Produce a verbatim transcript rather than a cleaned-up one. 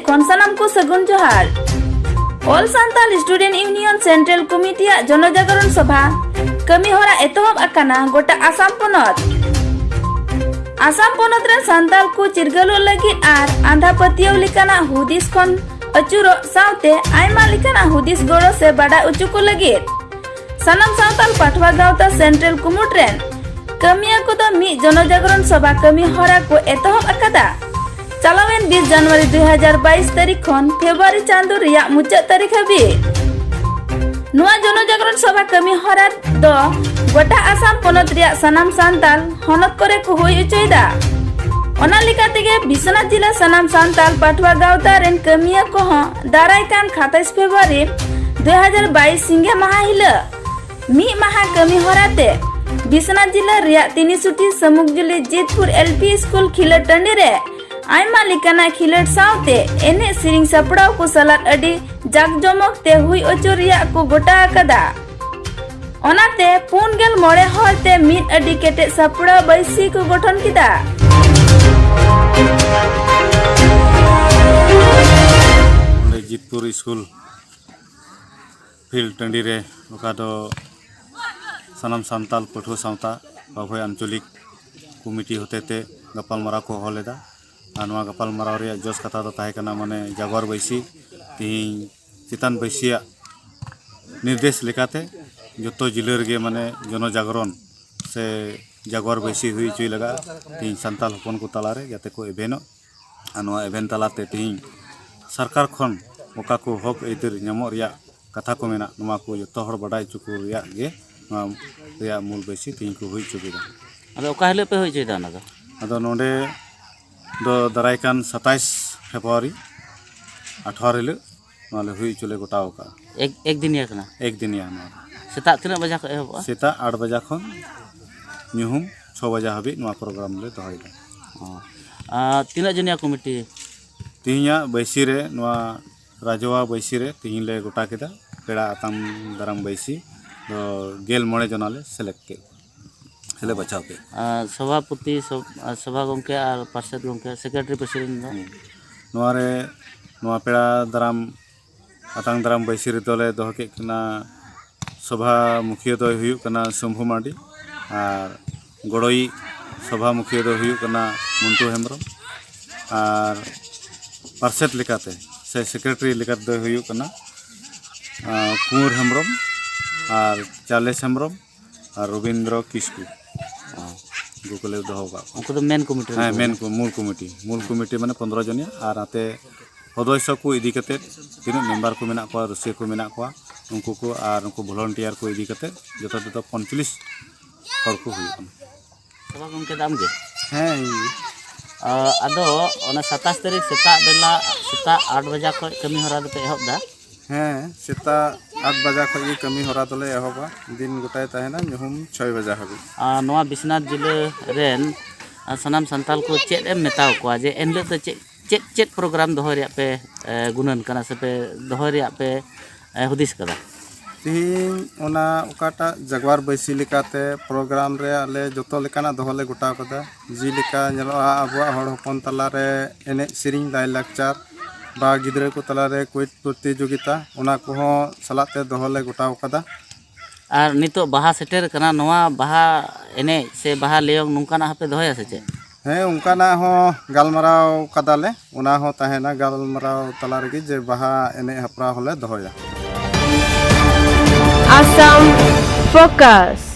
ᱠᱷᱚᱱ ᱥᱟᱱᱟᱢ ᱠᱚ ᱥᱟᱹᱜᱩᱱ ᱡᱚᱦᱟᱨ᱾ All Santal Student Union Central Committee ᱟᱜ ᱡᱚᱱᱚ ᱡᱟᱜᱚᱨᱚᱱ ᱥᱚᱵᱷᱟ ᱠᱟᱹᱢᱤ ᱦᱚᱨᱟ ᱮᱛᱚᱦᱚᱵ ᱟᱠᱟᱱᱟ ᱜᱚᱴᱟ ᱟᱥᱟᱢ ᱯᱚᱱᱚᱛ᱾ ᱟᱥᱟᱢ ᱯᱚᱱᱚᱛ ᱨᱮ ᱥᱟᱱᱛᱟᱞ ᱠᱚ ᱪᱤᱨᱜᱟᱹᱞᱚᱜ ᱞᱟᱹᱜᱤᱫ ᱟᱨ ᱟᱸᱫᱷᱟ ᱯᱟᱹᱛᱭᱟᱹᱣ ᱞᱮᱠᱟᱱᱟᱜ ᱦᱩᱫᱤᱥ ᱠᱷᱚᱱ ᱟᱹᱪᱩᱨᱚᱜ ᱥᱟᱶᱛᱮ ᱟᱭᱢᱟ ᱞᱮᱠᱟᱱᱟᱜ ᱦᱩᱫᱤᱥ ᱜᱚᱲᱚ ᱥᱮ ᱵᱟᱰᱟᱭ ᱚᱪᱚ ᱠᱚ ᱞᱟᱹᱜᱤᱫ ᱥᱟᱱᱟᱢ ᱥᱟᱱᱛᱟᱞ ᱯᱟᱴᱷᱣᱟ ᱜᱟᱶᱛᱟ Central ᱠᱩᱢᱩᱴ ᱨᱮᱱ ᱠᱟᱹᱢᱤᱭᱟᱹ ᱠᱚᱫᱚ ᱢᱤᱫ ᱡᱚᱱᱚ ᱡᱟᱜᱚᱨᱚᱱ ᱥᱚᱵᱷᱟ ᱠᱟᱹᱢᱤ ᱦᱚᱨᱟ ᱠᱚ ᱮᱛᱚᱦᱚᱵ ᱟᱠᱟᱫᱟ᱾ ᱪᱟᱞᱟᱣᱮᱱ ᱵᱤᱥ ᱡᱟᱱᱩᱣᱟᱨᱤ ᱫᱩ ᱦᱟᱡᱟᱨ ᱵᱟᱭᱤᱥ ᱛᱟᱹᱨᱤᱠᱷ ᱠᱷᱚᱱ ᱯᱷᱮᱵᱨᱩᱣᱟᱨᱤ ᱪᱟᱸᱫᱚ ᱨᱮᱭᱟᱜ ᱢᱩᱪᱟᱹᱫ ᱛᱟᱹᱨᱤᱠᱷ ᱦᱟᱹᱵᱤᱡ᱾ ᱱᱚᱣᱟ ᱡᱚᱱᱚ ᱡᱟᱜᱚᱨᱚᱱ ᱥᱚᱵᱷᱟ ᱠᱟᱹᱢᱤ ᱦᱚᱨᱟ ᱫᱚ ᱜᱚᱴᱟ ᱟᱥᱟᱢ ᱯᱚᱱᱚᱛ ᱨᱮᱭᱟᱜ ᱥᱟᱱᱟᱢ ᱥᱟᱱᱛᱟᱞ ᱦᱚᱱᱚᱛ ᱠᱚᱨᱮ ᱠᱚ ᱦᱩᱭ ᱦᱚᱪᱚᱭᱮᱫᱟ᱾ ᱚᱱᱟ ᱞᱮᱠᱟ ᱛᱮᱜᱮ ᱵᱤᱥᱣᱟᱱᱟᱛ ᱡᱤᱞᱟ ᱥᱟᱱᱟᱢ ᱥᱟᱱᱛᱟᱞ ᱯᱟᱴᱷᱣᱟ ᱜᱟᱶᱛᱟ ᱨᱮᱱ ᱠᱟᱹᱢᱤᱭᱟᱹ ᱠᱚᱦᱚᱸ ᱫᱟᱨᱟᱭ ᱠᱟᱱ ᱥᱟᱛᱟᱥ ᱯᱷᱮᱵᱨᱩᱣᱟᱨᱤ ᱫᱩ ᱦᱟᱡᱟᱨ ᱵᱟᱭᱤᱥ ᱥᱤᱸᱜᱮ ᱢᱟᱦᱟ ᱦᱤᱞᱳᱜ ᱢᱤᱫ ᱢᱟᱦᱟ ᱠᱟᱹᱢᱤ ᱦᱚᱨᱟ ᱛᱮ ᱵᱤᱥᱣᱟᱱᱟᱛ ᱡᱤᱞᱟ ᱨᱮᱭᱟᱜ ᱛᱤᱱᱤᱥᱩᱴᱤ ᱥᱟᱢᱩᱠᱡᱩᱞᱤ ᱡᱤᱛᱯᱩᱨ L P ᱥᱠᱩᱞ ᱠᱷᱤᱞᱟᱹ ᱴᱟᱺᱰᱤ ᱨᱮ ᱟᱭᱢᱟ ᱞᱮᱠᱟᱱᱟᱜ ᱠᱷᱤᱞᱟᱹᱴ ᱥᱟᱶᱛᱮ ᱮᱱᱮᱡ ᱥᱮᱨᱮᱧ ᱥᱟᱯᱲᱟᱣ ᱠᱚ ᱥᱟᱞᱟᱜ ᱟᱹᱰᱤ ᱡᱟᱠᱡᱚᱢᱚᱠ ᱛᱮ ᱦᱩᱭ ᱚᱪᱚ ᱨᱮᱭᱟᱜ ᱠᱚ ᱜᱚᱴᱟ ᱟᱠᱟᱫᱟ᱾ ᱚᱱᱟᱛᱮ ᱯᱩᱱ ᱜᱮᱞ ᱢᱚᱬᱮ ᱦᱚᱲ ᱛᱮ ᱢᱤᱫ ᱟᱹᱰᱤ ᱠᱮᱴᱮᱡ ᱥᱟᱯᱲᱟᱣ ᱵᱟᱹᱭᱥᱤ ᱠᱚ ᱜᱚᱴᱷᱚᱱ ᱠᱮᱫᱟ᱾ ᱱᱚᱰᱮ ᱡᱤᱛᱯᱩᱨ ᱥᱠᱩᱞ ᱯᱷᱤᱞᱰ ᱴᱟᱺᱰᱤ ᱨᱮ, ᱚᱠᱟ ᱫᱚ ᱥᱟᱱᱟᱢ ᱥᱟᱱᱛᱟᱞ ᱯᱟᱹᱴᱷᱩᱣᱟᱹ ᱥᱟᱶᱛᱟ ᱵᱟᱵᱷᱚᱭ ᱟᱧᱪᱚᱞᱤᱠ ᱠᱚᱢᱤᱴᱤ ᱦᱚᱛᱮᱛᱮ ᱜᱟᱯᱟᱞᱢᱟᱨᱟᱣ ᱠᱚ ᱦᱚᱦᱚ ᱞᱮᱫᱟ᱾ ᱟᱨ ᱱᱚᱣᱟ ᱜᱟᱯᱟᱞᱢᱟᱨᱟᱣ ᱨᱮᱭᱟᱜ ᱡᱚᱥ ᱠᱟᱛᱷᱟ ᱫᱚ ᱛᱟᱦᱮᱸ ᱠᱟᱱᱟ, ᱢᱟᱱᱮ, ᱡᱟᱜᱚᱨ ᱵᱟᱹᱭᱥᱤ᱾ ᱛᱮᱦᱮᱧ ᱪᱮᱛᱟᱱ ᱵᱟᱹᱭᱥᱤᱭᱟᱜ ᱱᱤᱨᱫᱮᱥ ᱞᱮᱠᱟᱛᱮ ᱡᱚᱛᱚ ᱡᱤᱞᱟᱹ ᱨᱮᱜᱮ, ᱢᱟᱱᱮ, ᱡᱚᱱᱚ ᱡᱟᱜᱽᱨᱚᱱ ᱥᱮ ᱡᱟᱜᱚᱨ ᱵᱟᱹᱭᱥᱤ ᱦᱩᱭ ᱦᱚᱪᱚᱭ ᱞᱟᱜᱟᱜᱼᱟ ᱛᱮᱦᱮᱧ ᱥᱟᱱᱛᱟᱞ ᱦᱚᱯᱚᱱ ᱠᱚ ᱛᱟᱞᱟᱨᱮ, ᱡᱟᱛᱮ ᱠᱚ ᱮᱵᱷᱮᱱᱚᱜ᱾ ᱟᱨ ᱱᱚᱣᱟ ᱮᱵᱷᱮᱱ ᱛᱟᱞᱟᱛᱮ ᱛᱮᱦᱮᱧ ᱥᱚᱨᱠᱟᱨ ᱠᱷᱚᱱ ᱚᱠᱟ ᱠᱚ ᱦᱚᱠ ᱟᱹᱭᱫᱟᱹᱨ ᱧᱟᱢᱚᱜ ᱨᱮᱭᱟᱜ ᱠᱟᱛᱷᱟ ᱠᱚ ᱢᱮᱱᱟᱜ, ᱱᱚᱣᱟ ᱠᱚ ᱡᱚᱛᱚ ᱦᱚᱲ ᱵᱟᱰᱟᱭ ᱦᱚᱪᱚ ᱠᱚ ᱨᱮᱭᱟᱜ ᱜᱮ ᱱᱚᱣᱟ ᱨᱮᱭᱟᱜ ᱢᱩᱞ ᱵᱟᱹᱭᱥᱤ ᱛᱮᱦᱮᱧ ᱠᱚ ᱦᱩᱭ ᱦᱚᱪᱚ ᱠᱮᱫᱟ᱾ ᱟᱫᱚ ᱚᱠᱟ ᱦᱤᱞᱳᱜ ᱯᱮ ᱦᱩᱭ ᱦᱚᱪᱚᱭᱮᱫᱟ ᱚᱱᱟ ᱫᱚ? ᱟᱫᱚ ᱱᱚᱰᱮ ᱫᱚ ᱫᱟᱨᱟᱭ ᱠᱟᱱ ᱥᱟᱛᱟᱥ ᱯᱷᱮᱵᱽᱨᱩᱣᱟᱨᱤ ᱟᱴᱷᱣᱟᱨ ᱦᱤᱞᱳᱜ ᱱᱚᱣᱟ ᱞᱮ ᱦᱩᱭ ᱦᱚᱪᱚ ᱞᱮ ᱜᱚᱴᱟᱣ ᱟᱠᱟᱫᱼᱟ᱾ ᱮᱠ, ᱮᱠ ᱫᱤᱱᱤᱭᱟ ᱠᱟᱱᱟ? ᱮᱠ ᱫᱤᱱᱤᱭᱟ ᱱᱚᱣᱟ ᱫᱚ᱾ ᱥᱮᱛᱟᱜ ᱛᱤᱱᱟᱹᱜ ᱵᱟᱡᱟ ᱠᱷᱚᱱ ᱮᱦᱚᱵᱚᱜᱼᱟ? ᱥᱮᱛᱟᱜ ᱟᱴ ᱵᱟᱡᱟ ᱠᱷᱚᱱ ᱧᱩᱦᱩᱢ ᱪᱷᱚ ᱵᱟᱡᱟ ᱦᱟᱹᱵᱤᱡ ᱱᱚᱣᱟ ᱯᱨᱳᱜᱨᱟᱢ ᱞᱮ ᱫᱚᱦᱚᱭᱮᱫᱟ᱾ ᱚ᱾ ᱟᱨ ᱛᱤᱱᱟᱹᱜ ᱡᱚᱱᱤᱭᱟ ᱠᱚᱢᱤᱴᱤ? ᱛᱮᱦᱮᱧᱟᱜ ᱵᱟᱹᱭᱥᱤ ᱨᱮ, ᱱᱚᱣᱟ ᱨᱟᱡᱚᱣᱟ ᱵᱟᱹᱭᱥᱤ ᱨᱮ ᱛᱮᱦᱮᱧ ᱞᱮ ᱜᱚᱴᱟ ᱠᱮᱫᱟ, ᱯᱮᱲᱟ ᱟᱛᱟᱝ ᱫᱟᱨᱟᱢ ᱵᱟᱹᱭᱥᱤ ᱫᱚ ᱜᱮᱞ ᱢᱚᱬᱮ ᱡᱚᱱᱟ ᱞᱮ ᱥᱮᱞᱮᱫ ᱠᱮᱫ ᱠᱚᱣᱟ, ᱥᱮᱞᱮᱫ ᱵᱟᱪᱷᱟᱣ ᱠᱮᱫ ᱠᱚᱣᱟ᱾ ᱟᱨ ᱥᱚᱵᱷᱟᱯᱚᱛᱤ, ᱥᱚᱵ-, ᱟᱨ ᱥᱚᱵᱷᱟ ᱜᱚᱢᱠᱮ ᱟᱨ ᱯᱟᱨᱥᱮᱫ ᱜᱚᱢᱠᱮ, ᱥᱮᱠᱨᱮᱴᱟᱨᱤ ᱯᱨᱮᱥᱤᱰᱮᱱᱴ ᱫᱚ? ᱦᱩᱸ᱾ ᱱᱚᱣᱟ ᱨᱮ ᱱᱚᱣᱟ ᱯᱮᱲᱟ ᱫᱟᱨᱟᱢ, ᱟᱛᱟᱝ ᱫᱟᱨᱟᱢ ᱵᱟᱹᱭᱥᱤ ᱨᱮᱫᱚ ᱞᱮ ᱫᱚᱦᱚ ᱠᱮᱫ ᱠᱤᱱᱟ᱾ ᱥᱚᱵᱷᱟ ᱢᱩᱠᱷᱤᱭᱟᱹ ᱫᱚᱭ ᱦᱩᱭᱩᱜ ᱠᱟᱱᱟ ᱥᱚᱢᱵᱷᱩ ᱢᱟᱨᱰᱤ, ᱟᱨ ᱜᱚᱲᱚᱭᱤᱡ ᱥᱚᱵᱷᱟ ᱢᱩᱠᱷᱤᱭᱟᱹ ᱫᱚᱭ ᱦᱩᱭᱩᱜ ᱠᱟᱱᱟ ᱢᱩᱱᱴᱩ ᱦᱮᱢᱵᱨᱚᱢ, ᱟᱨ ᱯᱟᱨᱥᱮᱛ ᱞᱮᱠᱟᱛᱮ ᱥᱮ ᱥᱮᱠᱨᱮᱴᱟᱨᱤ ᱞᱮᱠᱟᱛᱮ ᱫᱚᱭ ᱦᱩᱭᱩᱜ ᱠᱟᱱᱟ, ᱟᱸ, ᱠᱩᱸᱣᱟᱨ ᱦᱮᱢᱵᱨᱚᱢ ᱟᱨ ᱪᱟᱨᱞᱮᱥ ᱦᱮᱢᱵᱨᱚᱢ ᱟᱨ ᱨᱚᱵᱤᱱᱫᱨᱚ ᱠᱤᱥᱠᱩ᱾ ᱩᱱᱠᱩ ᱠᱚᱞᱮ ᱫᱚᱦᱚ ᱟᱠᱟᱫ ᱠᱚᱣᱟ᱾ ᱩᱱᱠᱩ ᱫᱚ ᱢᱮᱱ ᱠᱚᱢᱤᱴᱤ ᱨᱮᱱ ᱦᱮᱸ, ᱠᱚ ᱢᱮᱱ ᱠᱚ, ᱢᱩᱞ ᱠᱚᱢᱤᱴᱤ᱾ ᱢᱩᱞ ᱠᱚᱢᱤᱴᱤ ᱢᱟᱱᱮ ᱯᱚᱱᱫᱽᱨᱚ ᱡᱚᱱᱤᱭᱟ, ᱟᱨ ᱱᱟᱛᱮ ᱥᱚᱫᱚᱥᱥᱚ ᱠᱚ ᱤᱫᱤ ᱠᱟᱛᱮᱫ, ᱛᱤᱱᱟᱹᱜ ᱢᱮᱢᱵᱟᱨ ᱠᱚ ᱢᱮᱱᱟᱜ ᱠᱚᱣᱟ, ᱨᱩᱥᱤᱭᱟᱹ ᱠᱚ ᱢᱮᱱᱟᱜ ᱠᱚᱣᱟ, ᱩᱱᱠᱩ ᱠᱚ ᱟᱨ ᱩᱱᱠᱩ ᱵᱷᱚᱞᱚᱱᱴᱤᱭᱟᱨ ᱠᱚ ᱤᱫᱤ ᱠᱟᱛᱮᱫ ᱡᱚᱛᱚ ᱛᱮᱫᱚ ᱯᱚᱸᱭᱛᱟᱞᱞᱤᱥ ᱦᱚᱲ ᱠᱚ ᱦᱩᱭᱩᱜ ᱠᱟᱱᱟ᱾ ᱥᱚᱵᱷᱟ ᱜᱚᱢᱠᱮ ᱫᱚ ᱟᱢᱜᱮ? ᱦᱮᱸ, ᱤᱧ ᱜᱮ᱾ ᱟᱫᱚ ᱚᱱᱟ ᱥᱟᱛᱟᱥ ᱛᱟᱹᱨᱤᱠᱷ ᱥᱮᱛᱟᱜ ᱵᱮᱞᱟ, ᱥᱮᱛᱟᱜ ᱟᱴ ᱵᱟᱡᱟ ᱠᱷᱚᱱ ᱠᱟᱹᱢᱤ ᱦᱚᱨᱟ ᱫᱚᱯᱮ ᱮᱦᱚᱵ ᱮᱫᱟ? ᱦᱮᱸ, ᱥᱮᱛᱟᱜ ᱟᱴ ᱵᱟᱡᱟ ᱠᱷᱚᱱ ᱜᱮ ᱠᱟᱹᱢᱤ ᱦᱚᱨᱟ ᱫᱚᱞᱮ ᱮᱦᱚᱵᱟ᱾ ᱫᱤᱱ ᱜᱚᱴᱟᱭ ᱛᱟᱦᱮᱱᱟ ᱧᱩᱦᱩᱢ ᱪᱷᱚᱭ ᱵᱟᱡᱟ ᱦᱟᱹᱵᱤᱡ᱾ ᱟᱨ ᱱᱚᱣᱟ ᱵᱤᱥᱱᱟᱛᱷ ᱡᱤᱞᱟᱹ ᱨᱮᱱ, ᱟᱨ ᱥᱟᱱᱟᱢ ᱥᱟᱱᱛᱟᱲ ᱠᱚ ᱪᱮᱫ ᱮᱢ ᱢᱮᱛᱟᱣ ᱠᱚᱣᱟ ᱡᱮ ᱮᱱᱦᱤᱞᱳᱜ ᱫᱚ ᱪᱮᱫ, ᱪᱮᱫ, ᱪᱮᱫ ᱯᱨᱳᱜᱨᱟᱢ ᱫᱚᱦᱚᱭ ᱨᱮᱭᱟᱜ ᱯᱮ, ᱮ, ᱜᱩᱱᱟᱹᱱ ᱠᱟᱱᱟ ᱥᱮ ᱯᱮ ᱫᱚᱦᱚᱭ ᱨᱮᱭᱟᱜ ᱯᱮ, ᱮ, ᱦᱩᱫᱤᱥ ᱠᱟᱫᱟ? ᱛᱮᱦᱮᱧ ᱚᱱᱟ ᱚᱠᱟᱴᱟᱜ ᱡᱟᱜᱽᱣᱟᱨ ᱵᱟᱹᱭᱥᱤ ᱞᱮᱠᱟᱛᱮ ᱯᱨᱳᱜᱨᱟᱢ ᱨᱮ ᱟᱞᱮ ᱡᱚᱛᱚ ᱞᱮᱠᱟᱱᱟᱜ ᱫᱚᱦᱚ ᱞᱮ ᱜᱚᱴᱟᱣ ᱠᱟᱫᱟ᱾ ᱡᱮᱞᱮᱠᱟ ᱧᱮᱞᱚᱜᱼᱟ, ᱟᱵᱚᱣᱟᱜ ᱦᱚᱲ ᱦᱚᱯᱚᱱ ᱛᱟᱞᱟᱨᱮ ᱮᱱᱮᱡ ᱥᱮᱨᱮᱧ, ᱞᱟᱭᱼᱞᱟᱠᱪᱟᱨ ᱵᱟ ᱜᱤᱫᱽᱨᱟᱹ ᱠᱚ ᱛᱟᱞᱟᱨᱮ ᱠᱩᱭᱤᱡ ᱯᱨᱚᱛᱤᱡᱳᱜᱤᱛᱟ, ᱚᱱᱟ ᱠᱚᱦᱚᱸ ᱥᱟᱞᱟᱜ ᱛᱮ ᱫᱚᱦᱚ ᱞᱮ ᱜᱚᱴᱟᱣ ᱠᱟᱫᱟ᱾ ᱟᱨ ᱱᱤᱛᱚᱜ ᱵᱟᱦᱟ ᱥᱮᱴᱮᱨ ᱠᱟᱱᱟ, ᱱᱚᱣᱟ ᱵᱟᱦᱟ ᱮᱱᱮᱡ ᱥᱮ ᱵᱟᱦᱟ ᱞᱮᱭᱚᱝ ᱱᱚᱝᱠᱟᱱᱟᱜ ᱦᱚᱸᱯᱮ ᱫᱚᱦᱚᱭᱟ ᱥᱮ ᱪᱮᱫ? ᱦᱮᱸ, ᱚᱱᱠᱟᱱᱟᱜ ᱦᱚᱸ ᱜᱟᱞᱢᱟᱨᱟᱣ ᱠᱟᱫᱟᱞᱮ, ᱚᱱᱟ ᱦᱚᱸ ᱛᱟᱦᱮᱱᱟ ᱜᱟᱞᱢᱟᱨᱟᱣ ᱛᱟᱞᱟ ᱨᱮᱜᱮ ᱡᱮ ᱵᱟᱦᱟ ᱮᱱᱮᱡ ᱦᱮᱯᱨᱟᱣ ᱦᱚᱸᱞᱮ ᱫᱚᱦᱚᱭᱟ᱾ Assam Focus.